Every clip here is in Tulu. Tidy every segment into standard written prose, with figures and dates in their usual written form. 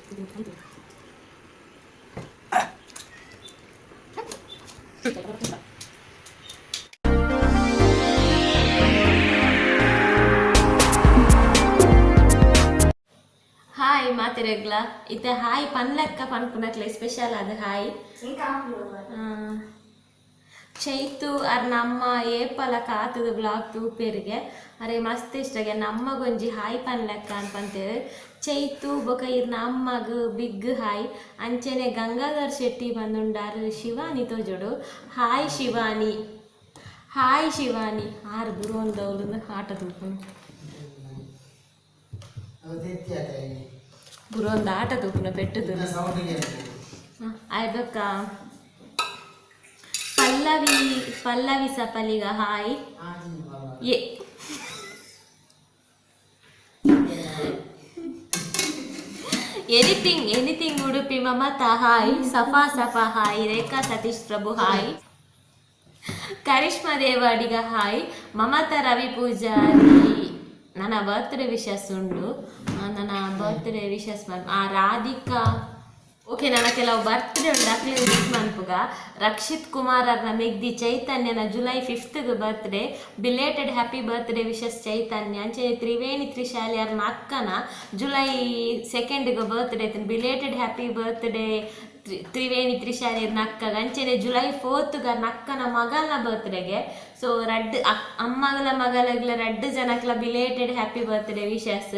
ಹಾಯ್ ಮಾತೆರೆಗ್ಲ ಇತ್ತೆ ಹಾಯ್ ಪನ್ಲೆಕ್ಕ ಪನ್ಪುನಕ್ಲೆ ಸ್ಪೆಷಲ್ ಅದು ಹಾಯ್. ಚೈತು ಅರ್ ನಮ್ಮ ಏಪಲ ಕಾತದ ಬ್ಲಾಗ್ ತೂಪೆರಿಗೆ ಅರೆ ಮಸ್ತ್ ಇಷ್ಟಗೆ ನಮ್ಮಗೊಂಜಿ ಹಾಯ್ ಪನ್ಲೆಕ್ಕ ಅನ್ಪಂತೇವೆ. ಚೈತು ಬೊಕ ಇರ್ನ ಅಮ್ಮಗ್ ಬಿಗ್ ಹಾಯ್. ಅಂಚನೆ ಗಂಗಾಧರ್ ಶೆಟ್ಟಿ ಬಂದುಂಡಾರು ಶಿವಾನಿ ತೋಜೋಡು. Hi Shivani, hi Shivani. ಆರು ಬುರುವಂದವ್ಲು ಆಟ ತೂಪುನು ಬುರುವಂದ ಆಟ ತೂಪುನ ಪೆಟ್ಟದು. ಆಯ್ಬಕ್ಕ Pallavi, Pallavi Sapaliga hi. A anything anything Udupi Mamata hi. Safa Safa hi. Rekha Satish Prabhu hi. Karishma Devadiga hi. Mamata Ravi Poojary ನನ್ನ ಬರ್ತ್ಡೇ ವಿಶಸ್ ಉಂಡು, ನನ್ನ ಬರ್ತ್ಡೇ ವಿಶಸ್ ಆ ರಾಧಿಕಾ. ಓಕೆ, ನನ್ನ ಕೆಲವು ಬರ್ತ್ಡೇ ಉಂಡು, ಅಕ್ಲೆ ವಿಶ್ ಮನ್ಪುಗ. ರಕ್ಷಿತ್ ಕುಮಾರ್ ಅರ್ನ ಮೆಗ್ದಿ ಚೈತನ್ಯನ July 5th birthday, belated happy birthday wishes Chaitanya. ಅಂಚೆ ತ್ರಿವೇಣಿ ತ್ರಿಶಾಲಿ ಅರ್ನ ಅಕ್ಕನ July 2ಗೆ birthday, belated happy birthday Triveni Trishali ಅಕ್ಕಗ. ಅಂಚನೆ ಜುಲೈ 4ಗೆ ಅಕ್ಕನ ಮಗಲ್ನ ಬರ್ತ್ಡೇಗೆ. ಸೊ ರಡ್ಡ್ ಅಮ್ಮಗಲ ಮಗಲಗ್ಲ ರಡ್ಡ್ ಜನಕ್ಲ ಬಿಲೇಟೆಡ್ ಹ್ಯಾಪಿ ಬರ್ತ್ಡೇ ವಿಶಸ್.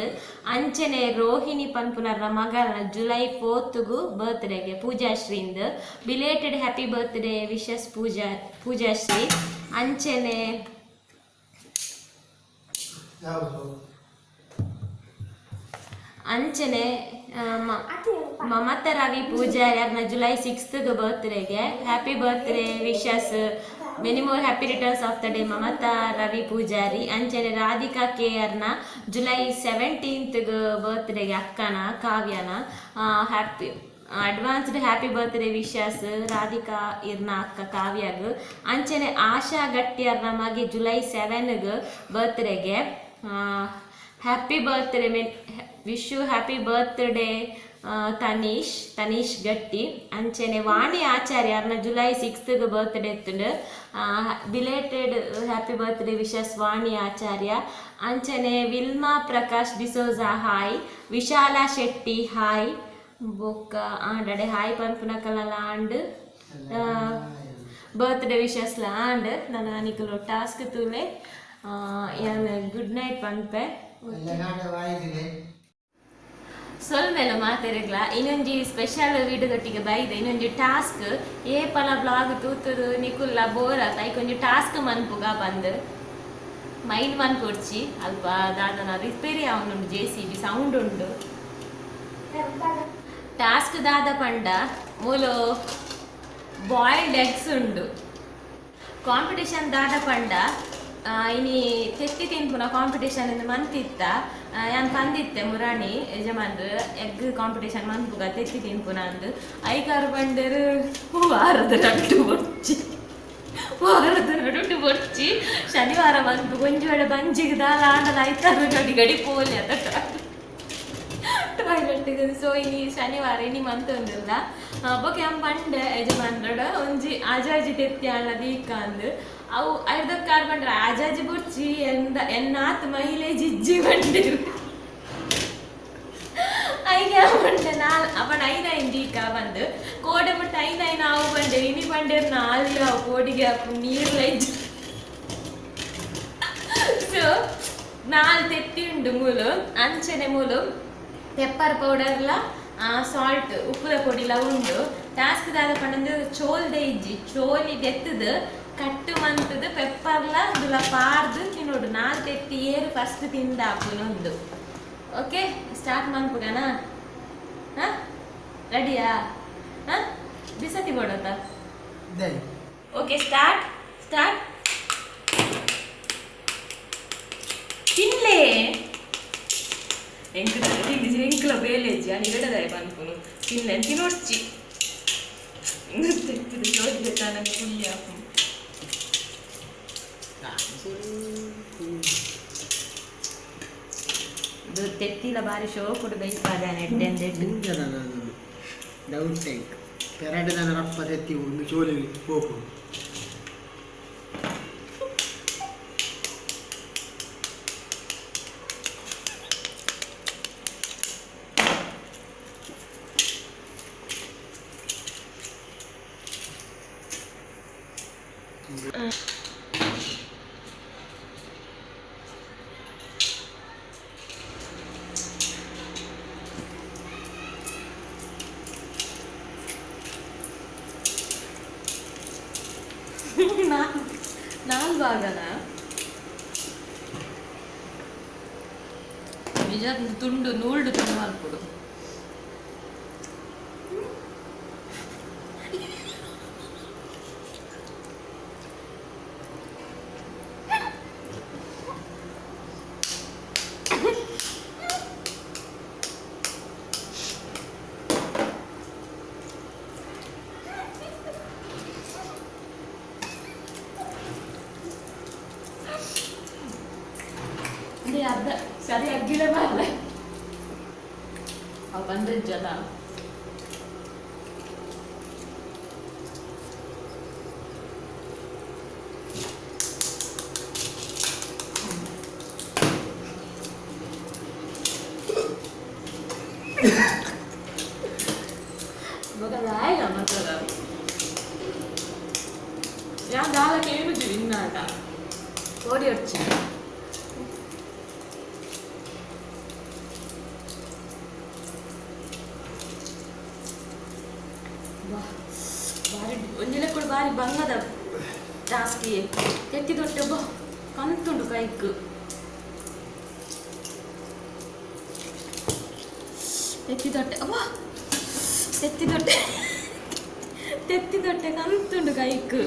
ಅಂಚನೆ ರೋಹಿಣಿ ಪನ್ಪುನರ್ನ ಮಗಲ್ನ ಜುಲೈ 4ಗೂ ಬರ್ತ್ಡೇಗೆ ಪೂಜಾಶ್ರೀಂದ್, belated happy birthday wishes Poojashree. ಅಂಚನೆ ಅಂಚನೆ ಮಮತಾ ರವಿ ಪೂಜಾರಿ ಅವ್ರನ್ನ July 6ಗೆ ಬರ್ತ್ಡೇಗೆ happy birthday wishes, many more happy returns of the day Mamata Ravi Poojary. ಅಂಚನೆ ರಾಧಿಕಾ ಕೆ ಆರ್ನ ಜುಲೈ 17ಗೆ ಬರ್ತ್ಡೇಗೆ ಅಕ್ಕನ ಕಾವ್ಯನ happy advanced happy birthday wishes Radhika ಇರ್ನ ಅಕ್ಕ ಕಾವ್ಯಾಗ. ಅಂಚನೆ ಆಶಾ ಗಟ್ಟಿಯರ್ನ ಮಗೆ July 7ಗೆ ಬರ್ತ್ಡೇಗೆ happy birthday, wish you happy birthday Tanish, Tanish Gatti. ಅಂಚನೆ ವಾಣಿ ಆಚಾರ್ಯ ಅರ್ನ ಜುಲೈ 6ಗೆ ಬರ್ತ್ಡೇ ಇತ್ತುಂಡು, belated happy birthday wishes Vani Acharya. ಅಂಚನೆ Wilma Prakash D'Souza hi, Vishala Shetty hi. ಬೊಕ್ಕ ಆಂಡಡೆ ಹಾಯ್ ಪನ್ಪುನಕಲಲ ಆಂಡ್ ಬರ್ತ್ಡೇ ವಿಶಸ್ಲ ಆಂಡ್. ನನ್ನ ನಿಕುಲು ಟಾಸ್ಕ್ ತೂಲೆ, ಯಾನ್ ಗುಡ್ ನೈಟ್ ಪನ್ಪೆ. ಸೊಲ್ಮೆಲ ಮಾತೆರೆಗ್ಲ. ಇನ್ನೊಂಜಿ ಸ್ಪೆಷಲ್ ವಿಡಿಯೋದೊಟ್ಟಿಗೆ ಬೈದೆ. ಇನ್ನೊಂಜಿ ಟಾಸ್ಕ್. ಏಪಲ ಬ್ಲಾಗ್ ತೂತುದು ನಿಕುಲ್ಲ ಬೋರ್ ಆತ, ಐಕೊಂಜಿ ಟಾಸ್ಕ್ ಮನ್ಪುಗ ಬಂದ್ ಮೈಂಡ್ ಮನ್ಪೊಡ್ಚಿ. ಅಲ್ಪ ದಾದನ ರಿಪೇರಿ ಆವೊಂದುಂಡು, ಜೆಸಿಬಿ ಸೌಂಡ್ ಉಂಡು. ಟಾಸ್ಕ್ ದಾದ ಪಂಡ ಮೂಲು ಬಾಯ್ಲ್ಡ್ ಎಗ್ಸ್ ಉಂಡು. ಕಾಂಪಿಟಿಷನ್ ದಾದ ಪಂಡ ಇನಿ ತೆತ್ತಿ ತಿನ್ಪುನ ಕಾಂಪಿಟಿಷನ್ ಮಂತಿತ್ತ. ಯಾನ್ ಪಂದಿತ್ತೆ ಮುರಾಣಿ ಯಜಮಾನ್ರು ಎಗ್ ಕಾಂಪಿಟಿಷನ್ ಮನ್ಪುಗ ತೆತ್ತಿ ತಿನ್ಪುನ ಅಂದು. ಐಕಾರು ಬಂಡೆರು ವಾರದ ನಡುಟು ಬೊಡ್ಚಿ, ವಾರದ ನಡುಟು ಬೊಡ್ಚಿ, ಶನಿವಾರ ಮನ್ಪು ಒಂಜಿ ವೇಳೆ ಬಂಜಿಗೆ ದಾಲ ಆಂಡಲ ಐತಾರು ಗಡಿ ಗಡಿ ಪೋಲಿ ಅದ ಟಾಯ್ಲೆಟ್. ಸೊ ಇನಿ ಶನಿವಾರ ಇನಿ ಮಂತೊಂದಿಲ್ಲ. ಬೊಕ ಯಾನ್ ಪಂಡೆ ಯಜಮಾನ್ರಡ ಒಂಜಿ ಆಜಾಜಿ ತೆತ್ತಿ ಆಂಡ ದೀಕ ಅಂದ್. ಅವು ಐರ್ದಕ್ಕಾರ್ ಬಂಡ್ರ ಆಜಾಜಿ ಬೊಡ್ಚಿ ಎಂದ ಎನ್ನಾತ್ ಮೈಲೇಜ್ ಇಜ್ಜಿ ಬಂಡಿರು. ಐಗೆ ಬಂಡೆ ನಾಲ್ ಅವನ ಐನ ಐನ್ ದೀಕ ಬಂದು ಕೋಡೆ ಮುಟ್ಟ ಐನ ಐನ ಅವು ಬಂಡೆ. ಇನಿ ಬಂಡೆರ್ ನಾಲ್ ಅವು ಕೋಡಿಗೆ ಅಪ್ಪು ನೀರ್ಲ ಇಜ್ಜಿ. ಸೊ ನಾಲ್ ತೆತ್ತಿ ಉಂಡು ಮೂಲು. ಅಂಚನೆ ಮೂಲು ಪೆಪ್ಪರ್ ಪೌಡರ್ಲ ಸಾಲ್ಟ್ ಉಪ್ಪುದ ಪೊಡಿಲ ಉಂಡು. ಟಾಸ್ಕ್ ದಾದ ಪಂಡಂದು ಚೋಲ್ದೆ ಇಜ್ಜಿ, ಚೋಲಿ ದೆತ್ತದು ಕಟ್ಟು ಮಂತದು ಪೆಪ್ಪರ್ಲ ದುಲ ಪಾರ್ದು ತಿನ್ನೋಡು. ನಾಲ್ ತೆತ್ತಿ ಏರು ಫಸ್ಟ್ ತಿಂದಾಪುನೊಂದು. ಓಕೆ, ಸ್ಟಾರ್ಟ್ ಮನ್ಪುಗನಾ? ಹಾ, ರೆಡಿಯಾ? ಹಾ, ಬಿಸತಿ ಬೋಡತ್ತ. Okay, start start. ತಿನ್ಲೇ ಎಂಕ್ ತಿಂದಿಜಿ, ಎಂಕ್ಲ ಬೇಲೆಜ್ಜಿ అని ಇಡದಾಯ ಪನ್ಪುನು. ತಿನ್ಲೆ, ತಿನ್ನೊಡ್ಚಿ. ತೆತ್ತಿದ ಚೋಲಿ ತಾನಂಗೆ ಪುಲ್ಲಿ ಆಪುನು. ತೆತ್ತಿಲ ಬಾರಿ ಶೋಕುಡು ಬೇಯಿಪಾದಾನೆ ಎಡ್ಡೆ. ಡೌಟ್ ಟೈಕ್ ಪೆರಡೆ ರಪ್ಪ ತೆತ್ತಿ ಒಂದು ಚೋಲಿ ಪೋಪು. ನಾಲ್ಕು ಭಾಗನ ನಿಜ ತುಂಡು ನೂಲ್ಡು ತುಂಡು ಮಲ್ಪುಡು. ಅರ್ಧ ಸರಿ ಅಗ್ಗಿಲ್ಲ ಬರಲ್ಲ ಅವು ಬಂದ್ರೆ ಜನ. ಮಾತ್ರ ಯಾನ್ ದಾಲಕ್ಕೆ ಏನು ಇನ್ನಾಟ ಓಡಿ ಹೊಡ್ಚಿ. ಬಾರಿ ಒಂಜಿನ ಕೂಡ ಬಾರಿ ಬಂಗದ ಟಾಸ್ಕಿ ತೆತ್ತಿ ದೊಡ್ಡ ಬಾ ಕಂತುಂಡು ಕೈಕ್. ತೆತ್ತಿ ದೊಡ್ಡ ಅಬ್ಬಾ ತೆತ್ತಿ ದೊಡ್ಡ ತೆತ್ತಿ ದೊಡ್ಡ ಕಂತುಂಡು ಕೈಕ್.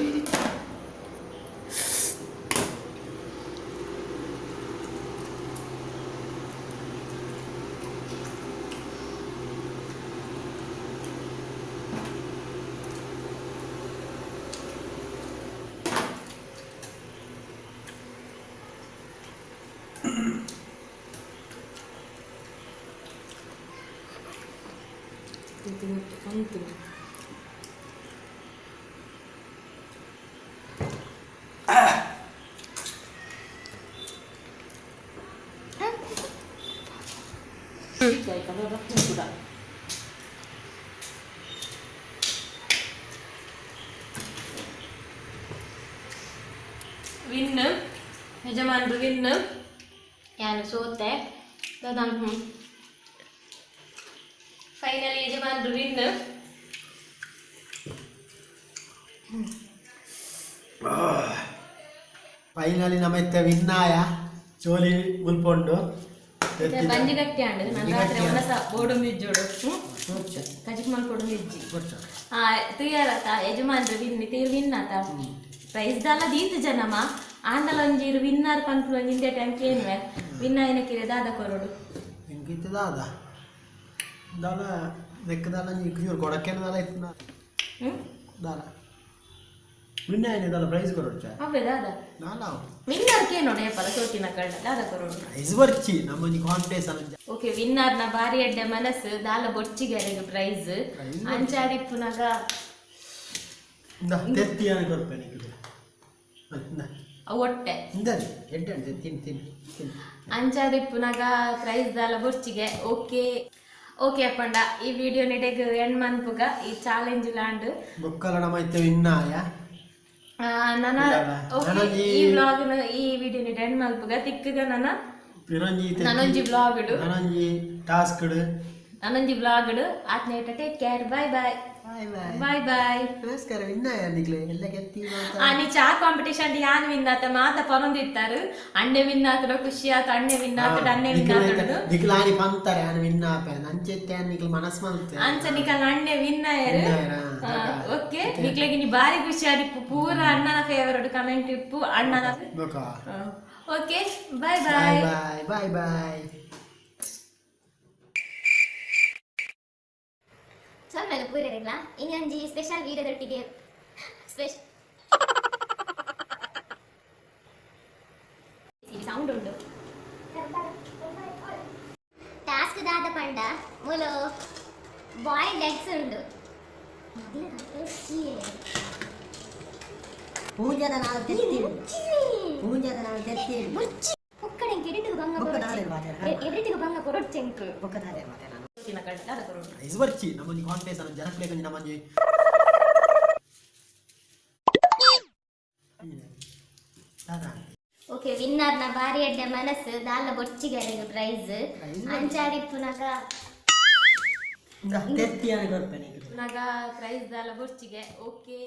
ಕಂತುಂಡು. ವಿನ್ ಯಜಮಾನ್ರು ವಿನ್ ಯಾನು ಸೋತೆ. ಫೈನಲಿ ಯಜಮಾನ್ರು ವಿನ್. ಫೈನಲಿ ನಮ್ಮ ಇತ್ತ ವಿನ್ನಾಯ ಚೋಲಿ ಮುಲ್ಪೊಂಡು ಬಂಜಿ ಗಟ್ಟಿ ಅಂಡ್ ನನ್ನ ರಾತ್ರಿ ಒಣಸ ಬೋಡು ಇಜ್ಜೋಡು ಕಜಿಕ್ ಮಲ್ಪೊಡು ಇಜ್ಜಿ ತುಯ್ಯಾರತ್ತ ಯಜಮಾನ್ರು ವಿನ್ ತೀರ್ ವಿನ್ ಆತ ಪ್ರೈಸ್ ದಾಲ ದೀತ ಜನಮ ಆಂಡಲ ಒಂಜಿ ವಿನ್ನರ್ ಪನ್ಪುನ ಒಂಜಿ ಇಂದೇ ಟೈಮ್ ಕೇನ್ವೆ ವಿನ್ ಆಯಿನ ಕಿರೆ ದಾದ ಕೊರಡು ಎಂಕಿತ್ತ ದಾದ ದಾಲ ನೆಕ್ ದಾಲ ಒಂಜಿ ಕೊಡಕೆನ ದಾಲ ಇತ್ತಿನ ದಾಲ ವಿನ್ ಆಯಿನ ದಾಲ ಪ್ರೈಸ್ ಕೊರೊಡ್ಚ ಅವೇ ದಾದ ದಾಲ ವಿನ್ನರ್ ಕೇನೋಡು ಏಪಲ ಸೋತಿನ ಕಳ್ಳ ದಾದ ಕೊರೊಡು ಪ್ರೈಸ್ ಬರ್ಚಿ ನಮ್ಮ ಒಂಜಿ ಕಾಂಟೆಸ್ಟ್ ಅನ್ನ. ಓಕೆ ವಿನ್ನರ್ ನ ಬಾರಿ ಎಡ್ಡೆ ಮನಸ್ಸು ದಾಲ ಬೊರ್ಚಿಗೆರೆಗ್ ಪ್ರೈಸ್ ಅಂಚಾದಿಪ್ಪುನಗ ತೆತ್ತಿ ಅನ್ನ ಕೊರ್ಪೆ ನಿಕ್ಲೆ ಒಟ್ಟೆ ಅಂಚಾದಿಪ್ಪುನಗ ಪ್ರೈಸ್ ದಾಲ ಬೊರ್ಚಿಗೆ. ಓಕೆ ಓಕೆ ಅಪ್ಪಂಡ ಈ ವಿಡಿಯೋ ನಿಡೆಗ್ ಎಂಡ್ ಮನ್ಪುಗ ಈ ಚಾಲೆಂಜ್ ಲಾಂಡ್ ಬೊಕ್ಕಲ ನಮ್ಮ ಇತ್ತೆ ವಿನ್ನಾಯ ನನ ಈ ವ್ಲಾಗ್ ಈ ವಿಡಿಯೋ ನಿಡೆ ಎಂಡ್ ಮನ್ಪುಗ ತಿಕ್ಕಗ ನನ ನನೊಂಜಿ ವ್ಲಾಗ್ ನನೊಂಜಿ ಟಾಸ್ಕ್ ನನೊಂಜಿ vlog ಆತ್ನೇಟ. Take care, bye bye bye bye. ನಮಸ್ಕಾರ ವಿನ್ನಾಯ ನಿಕ್ಲೆ ಎಲ್ಲ ಗೆತ್ತಿ ನೀ ಚಾ ಕಾಂಪಿಟೇಷನ್ ಯಾನ್ ವಿನ್ ಆತ ಮಾತ ಪನೊಂದಿತ್ತಾರೆ ಅಣ್ಣೆ ವಿನ್ ಆತಡ ಖುಷಿ ಆತ ಅಣ್ಣೆ ವಿನ್ ಆತಡ ಅಣ್ಣೆ ವಿನ್ ಆತಡ ನಿಕ್ಲ ಆನಿ ಪಂತಾರೆ ಆನ್ ವಿನ್ ಆಪೆ ನಂಚೆತ್ತೆ ಆನ್ ನಿಕ್ಲ ಮನಸ್ ಮಲ್ತೆ ಅಂಚ ನಿಕಲ್ ಅಣ್ಣೆ ವಿನ್ ಆಯರು. ಓಕೆ ನಿಕ್ಲೆಗೆ ನೀ ಬಾರಿ ಖುಷಿ ಆದಿಪ್ಪು ಪೂರ ಅಣ್ಣನ ಫೇವರೇಟ್ ಕಮೆಂಟ್ ಇಪ್ಪು ಅಣ್ಣನ. Okay bye bye bye bye bye. ಸೊಲ್ಮೆಲು ಪೂರೆರೆಗ್ಲ ಇನ್ನೊಂಜಿ ಸ್ಪೆಷಲ್ ವೀಡಿಯೋದೊಟ್ಟಿಗೆ ಸ್ಪೆಷಲ್ ಸೌಂಡ್ ಉಂಟು. ಪಂಡ ಮೂಲು ಬಾಯ್ಲ್ಡ್ ಎಗ್ಸ್ ಉಂಡು. ಪೂಂಜದ ನಾವು ತೆತ್ತೀವಿ, ಪೂಂಜದ ನಾವು ತೆತ್ತೀವಿ. ಪೊಕ್ಕಡೆ ಎಡಿಟಿಗೆ ಬಂಗ. ಬೊಕ್ಕ ದಾದೆ ಮಾತಾಡ? ಎಡಿಟಿಗೆ ಬಂಗ ಕೊರೊಡ್ಚೆಂಕ್. ಬೊಕ್ಕ ದಾದೆ ಮಾತಾಡ? ಪ್ರೈಸ್ ಬರ್ಚಿ, ನಮ್ಮೊಂಜಿ ಕಾನ್ಫಿಡೆನ್ಸ್, ನಮ್ಮ ಜನಕ್ಲೆಗ್ ಒಂಜಿ ನಮ್ಮೊಂಜಿ ದಾದ. ಓಕೆ, ವಿನ್ನರ್ ನ ಬಾರಿ ಎಡ್ಡೆ ಮನಸ್ಸು, ದಾಲ ಬೊರ್ಚಿಗರೆಗ್ ಪ್ರೈಸ್. Prize. ಅಂಚಾದಿಪ್ಪುನಗ ತೆತ್ತಿയാണ് ಕೊರ್ಪೆನೆ. ಪುನಗ ಪ್ರೈಸ್ ದಾಲ ಬೊರ್ಚಿಗೆ. ಓಕೆ.